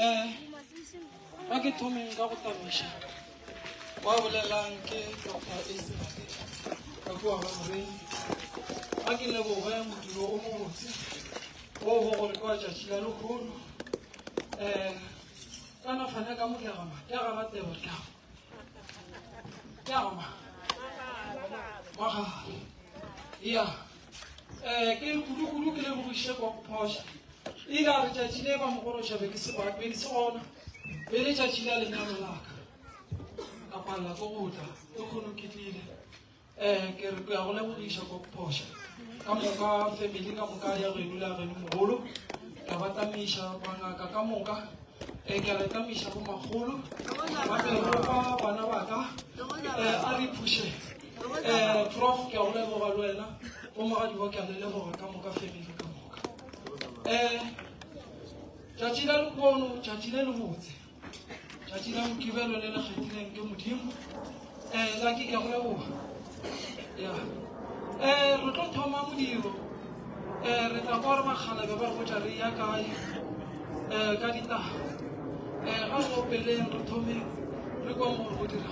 Um ba ke thomeng ka go tamiša wa bolelang ke Doctor Ace Mateta ka kua ga Moremi. Ba ke leboge modiro o mobotse wo go gore ke wa tšatši la lekgono. Um kana fana ka motlegama ke ga ratebo ke ke ga ma magare ya um ke kudu-kudu ke lebogiše kwa phoša ile a re tšatši le ba mogoroša be ke se be ke se gona be le tšatši la lenyalo laka ka palela ko go tla e kgono ke tlile um ke re ke ya go lebogiša ko phoša ka moka family ka moka ya geno le ya geno mogolo ka ba tamiša bangaka ka moka um ke a le tamiša bo makgolo ba meropa bana ba ka um a re phuše um prof ke a go leboga le wena bo mogadiwa ke a le leboga ka moka family ka moka um tšatši la lekono tšatši le lebotse tšatši la mokibelo le le kgethileng ke modimo um la ke ke go leboga ya um re tlo thoma modiro um re tla kwa gore bakgalabe ba re botša re ya kae um ka ditaba um ga re opeleng re thomeng re kwa gore go dira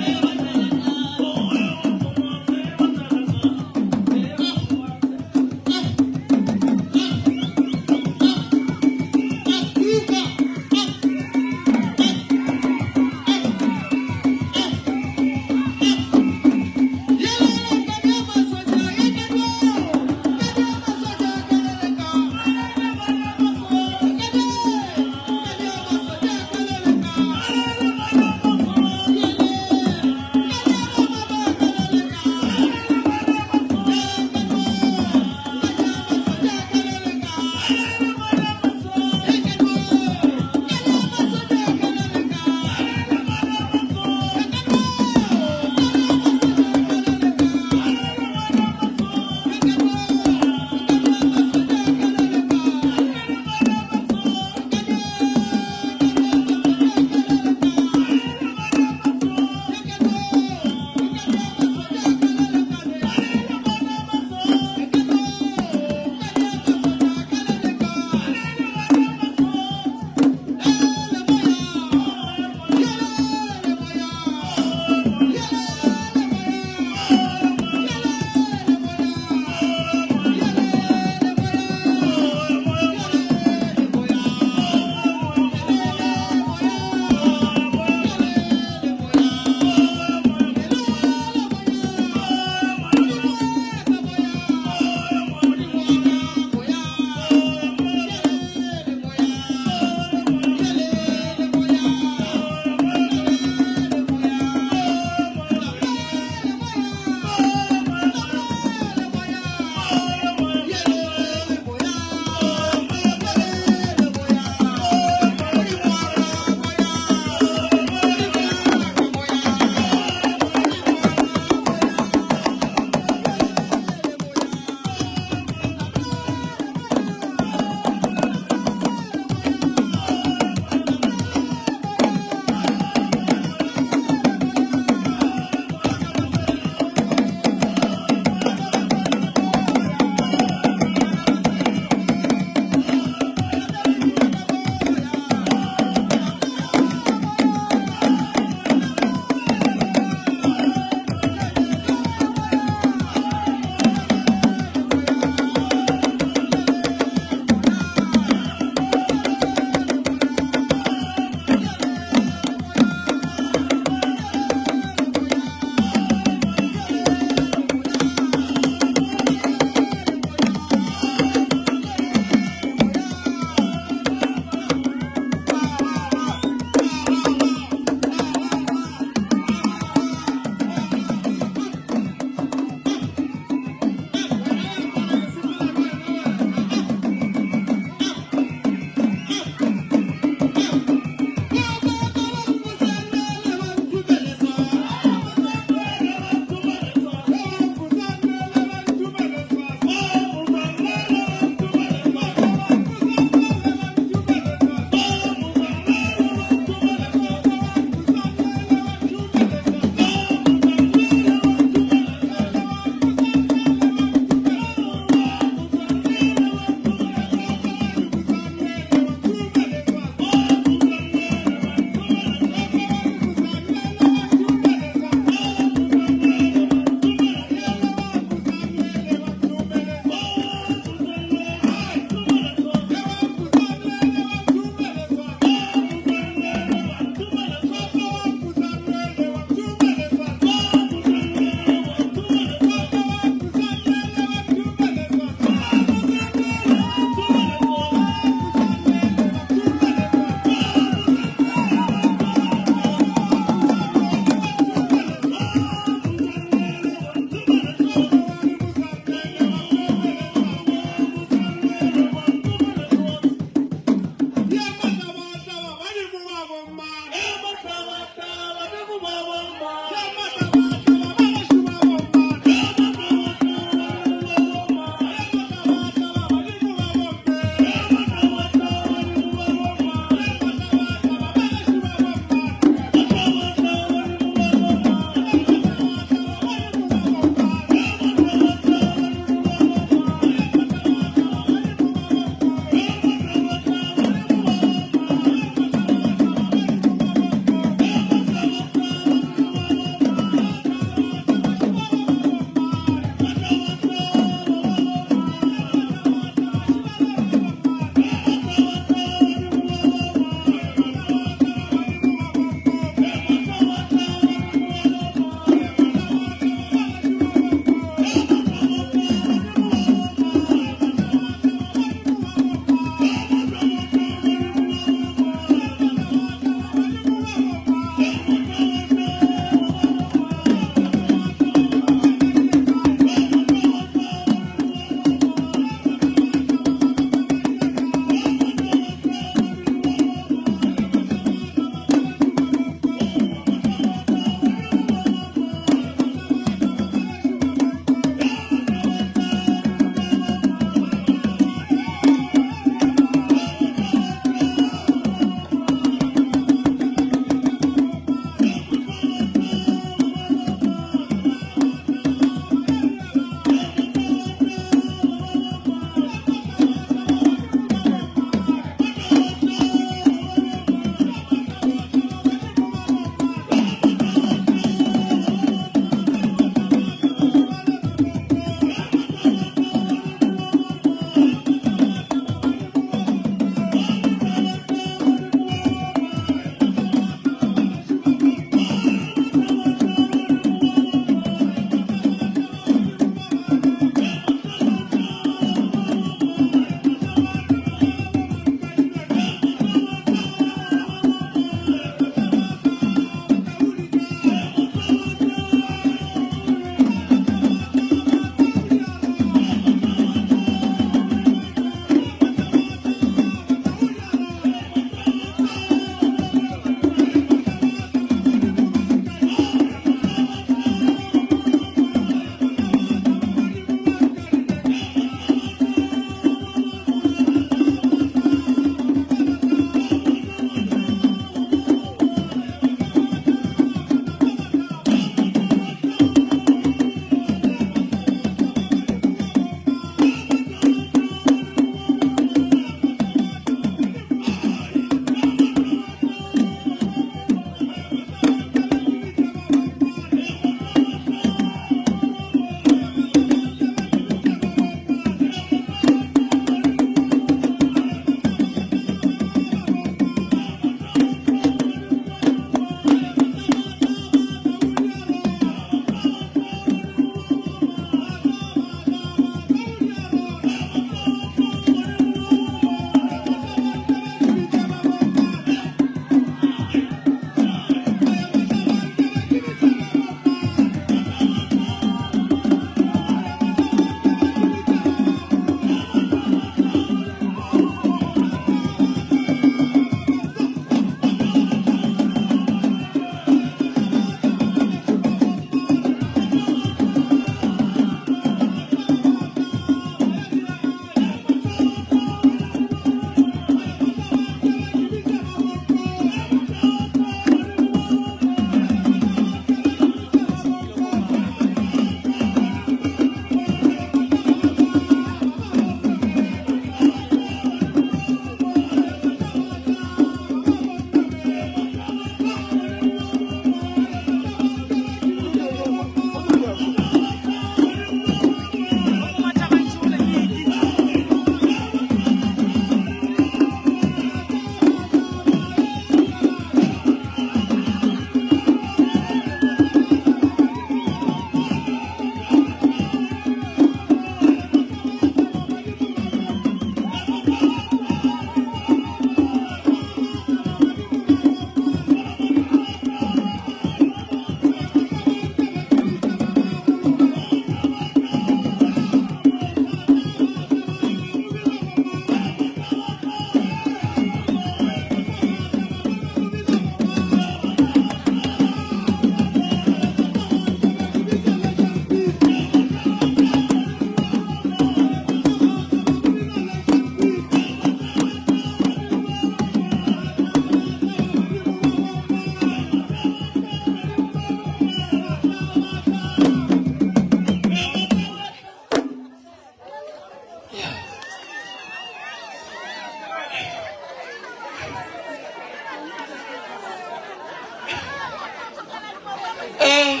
Um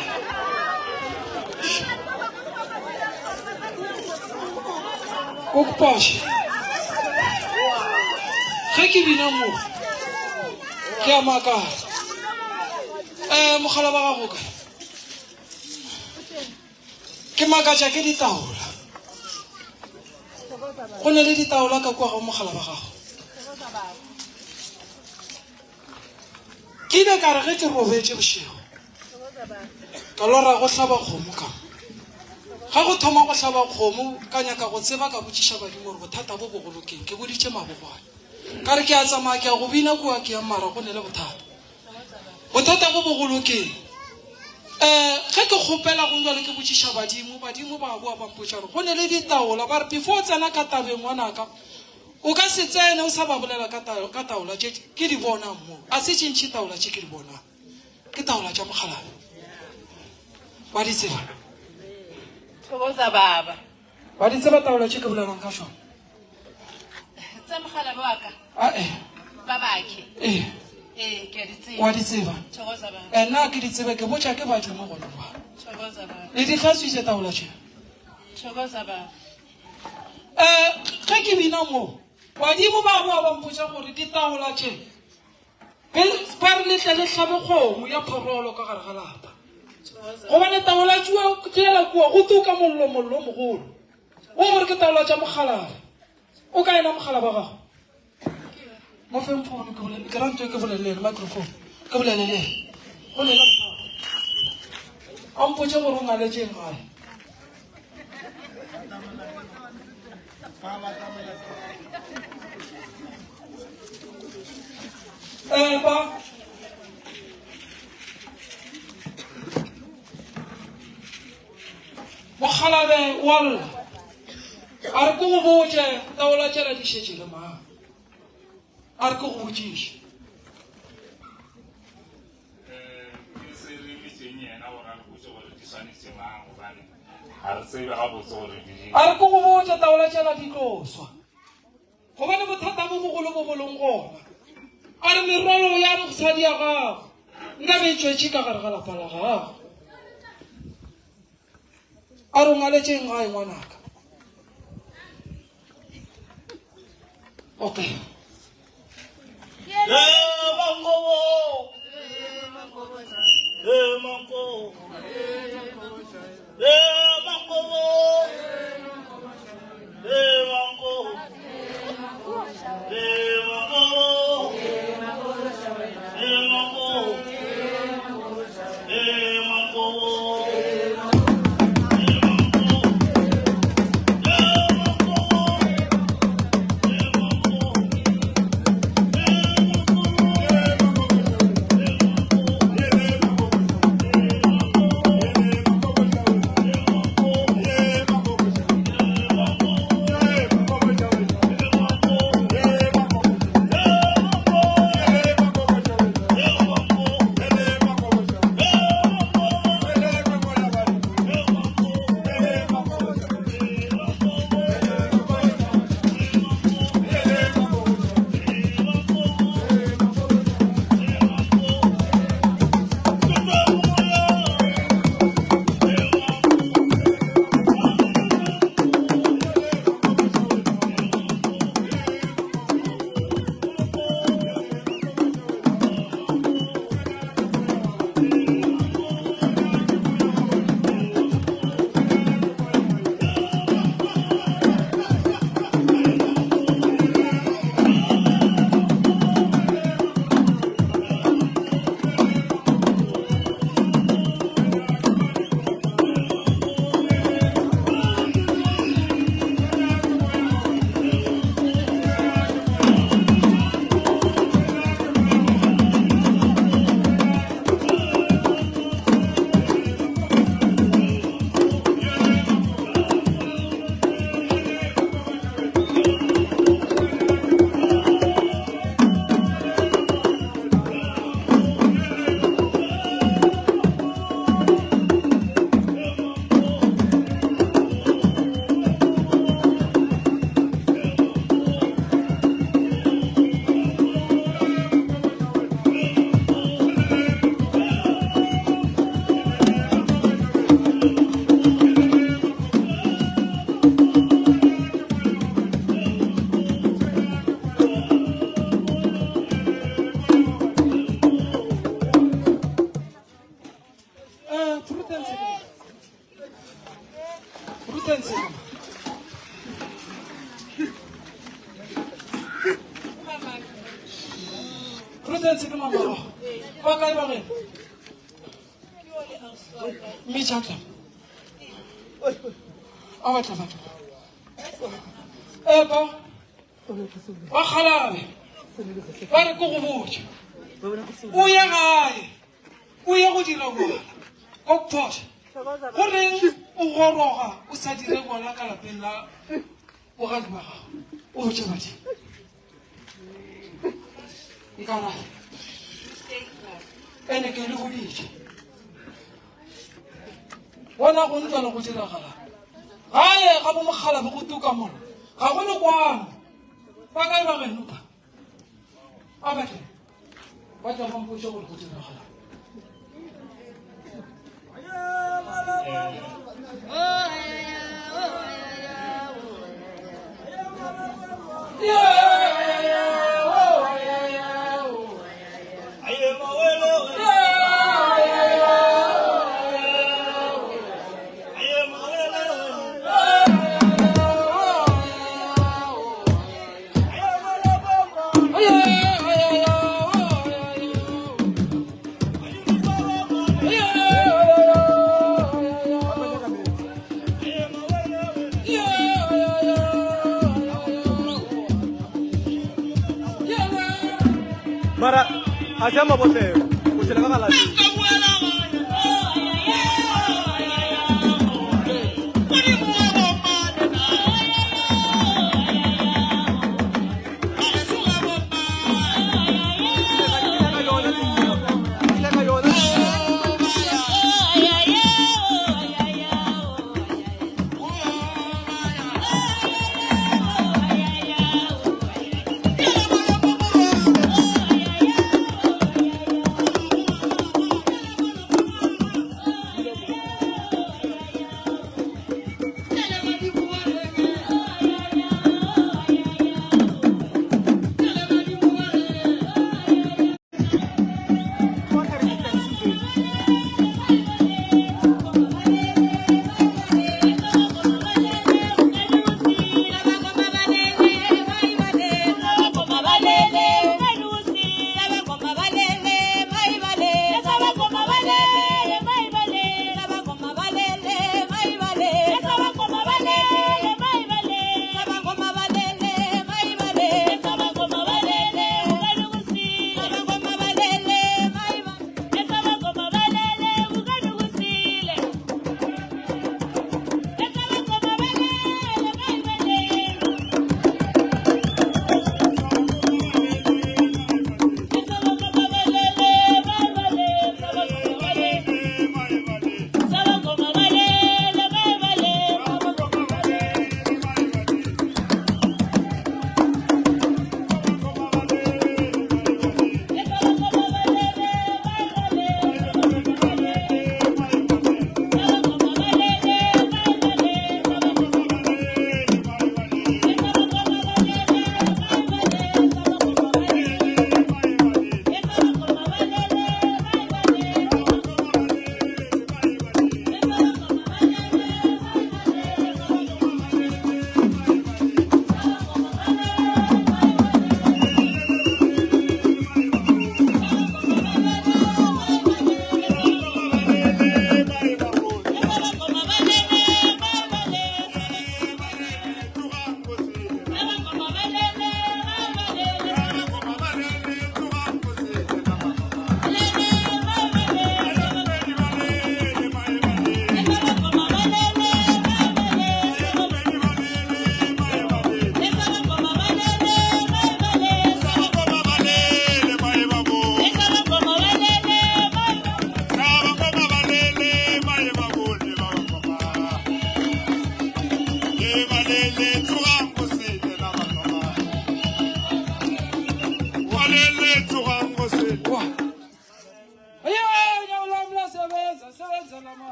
Kokopoše ge ke bina mo ke a makala um mogala ba gago ka ke makatša ke ditaola go ne le ditaola ka kua ga mogala ba gago ke ile ka re ge ke robetše bošego ka lora go hlaba kgomo ka ga go thoma go hlaba kgomo ka nyaka go tseba ka botšiša badimo gore bothata bo bogolo keng ke boditše mabogwane ka re ke a tsamaya ke a go bina kua ke ya mara go ne le bothata bothata bo bogolo keng um ge ke kgopela go jale ke botšiša badimo badimo ba boa ba mpotša gore go ne le ditaola ba re before o tsena ka tabeng ngwanaka O ka se tsene o sa ba bolela ka ka taola tše ke di bonang mo. A se tše ntši taola tše ke di bonang. Ke taola tša mokgalabje. Wa di tseba? Thokoza baba. Wa di tseba taola tše ke bolelang ka tšona? Tsa mogalabe wa ka. Ae. Babakhe. Ee. Ee, ke a di tseba. Wa di tseba? Thokoza baba. Eh, nna ke di tsebe ke botša ke badimo gona kwa. Thokoza baba. Le di hlatswitše taola tše? Thokoza baba. Um ge ke bina mo badimo ba boa ba mpotša gore ditaola tše ba re letle le hlabe kgomo ya phorolo ka gare ga lapa gobane taola tšela kua go tuka mollo mollo mogolo o gore ke taola tša mokgalare o ka ena mogala ba gago mo feng phone ke bolele ke ranto ke bolele le microphone ke bolele le go lela a mpotše gore o ngaletšeng gae Epa. Mokgalabe wa lla a re ke go botše taola tšela di šetše le mang a re ke go botšiše a re ke go botše taola tšela di tlo swa gobane bothata bo bogolo bo bolong gona a re merwalo ya mosadi ya gago nka be e tšwetše ka gare ga lapa la gago a re o ngaletšeng gae ngwanaka okay Prudence ke mama gago. Ba kae ba geno? Mmitša tla. A batla batla. Epa. Ba kgalabe. Ba re ke go botša. O ye gae. O ye go dira ngwana. Ko phoša. Go reng o goroga o sa dire ngwana ka lapeng la bogadi ba gago. O botše badimo. Nkarabe. Ene ke le goditše. Bona go ntlwa le go diragala. Gae ga bo mogala bo go tuka mola. Ga go le kwano. Ba kae ba geno ka? A ba tle. Ba tla ba mpotša gore go diragala. Mara a se a mabotlelo o tšhela ka galaseng.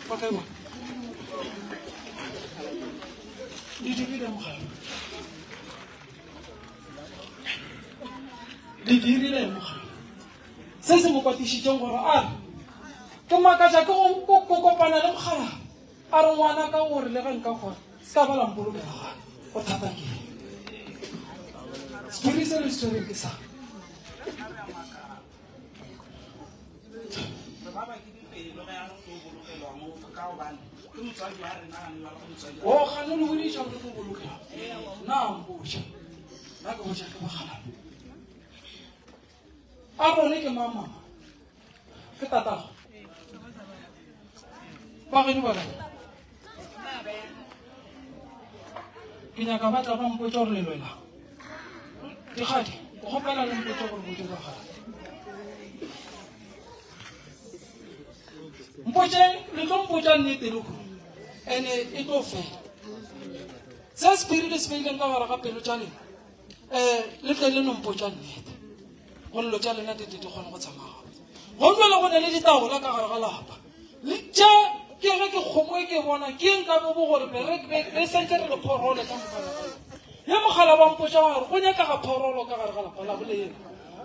Ba kae bona? Le dirile mogala. Le dirile mogala. Se se mo kwatišitšeng gore a re ke makatša ke go kopana le mogala a re ngwana ka gore le ge nka kgona se ka ba la mpolokela gae go thata ke sephiri se le se tshwereng ke sa o gane le bodiša gore ke bolokela na mpotša nna ke botša ke bogalabe a rone ke mang mama ke tatago ba geno ba kae ke nyaka ba tla ba mpotsa gore le lwela dikgadi o kgopela le mpotsa gore bo diragala mpotse le tlo mpotsa nnete le kgono ene e tlo fela se sephiri le se beileng ka gare ga pelo tša lena um le tle le nompotsa nnete gore dilo tša lena di di kgone go tsamaya gabotse go jale go ne le ditaola ka gare ga lapa le tše ke ge ke kgomo e ke bona ke nka bo bo gore be re sentse re le phorole ka moka ga ye mogala wa mpotša wa gore go nyakaga phorolo ka gare ga lapa la bolena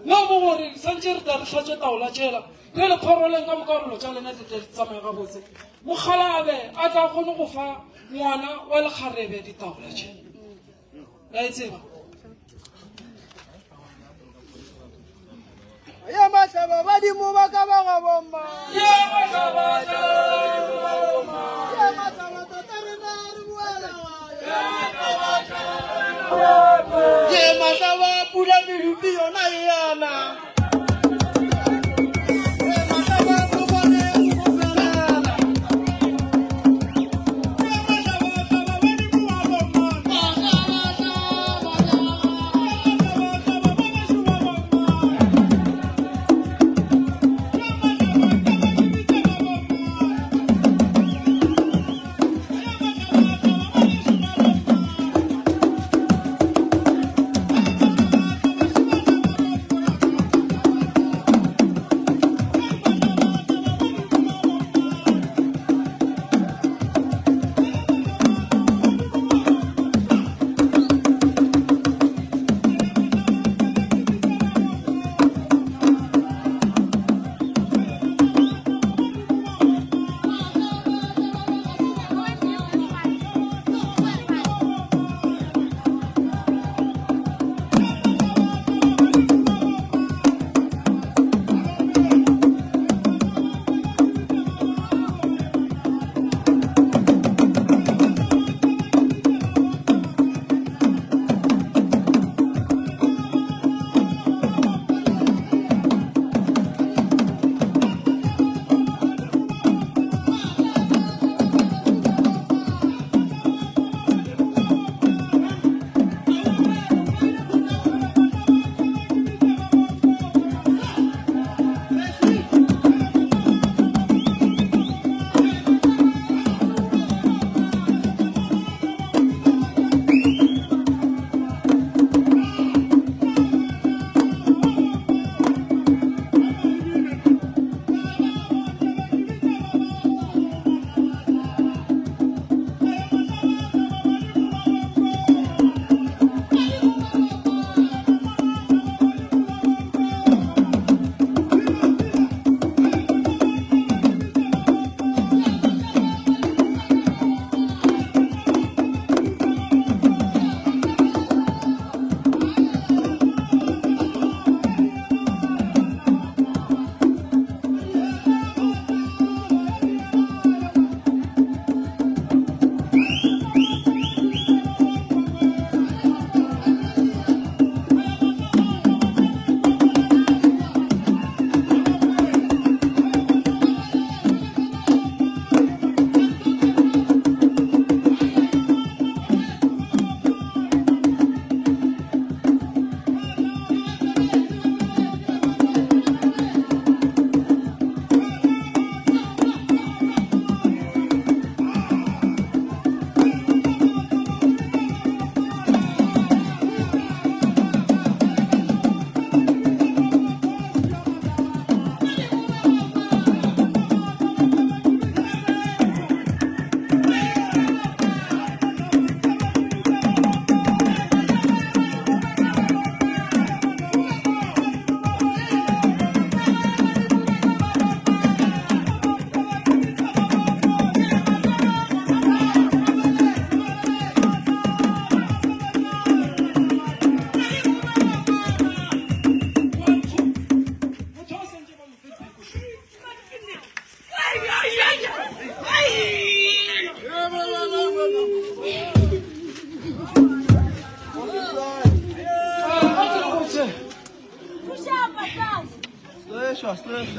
le bo gore santse re tla re hlatswe taola tšela re le phoroleng ka moka gore dilo tša lena di tle di tsamaye gabotse mogalabe a tla kgone go fa ngwana wa lekgarebe ditaola tše la e tseba ya mahlaba badimo ba ka ba ga bomma ya mahlaba ya mahlaba tata rena re boela ye mahlaba pula medupi yona e yana Ra stress.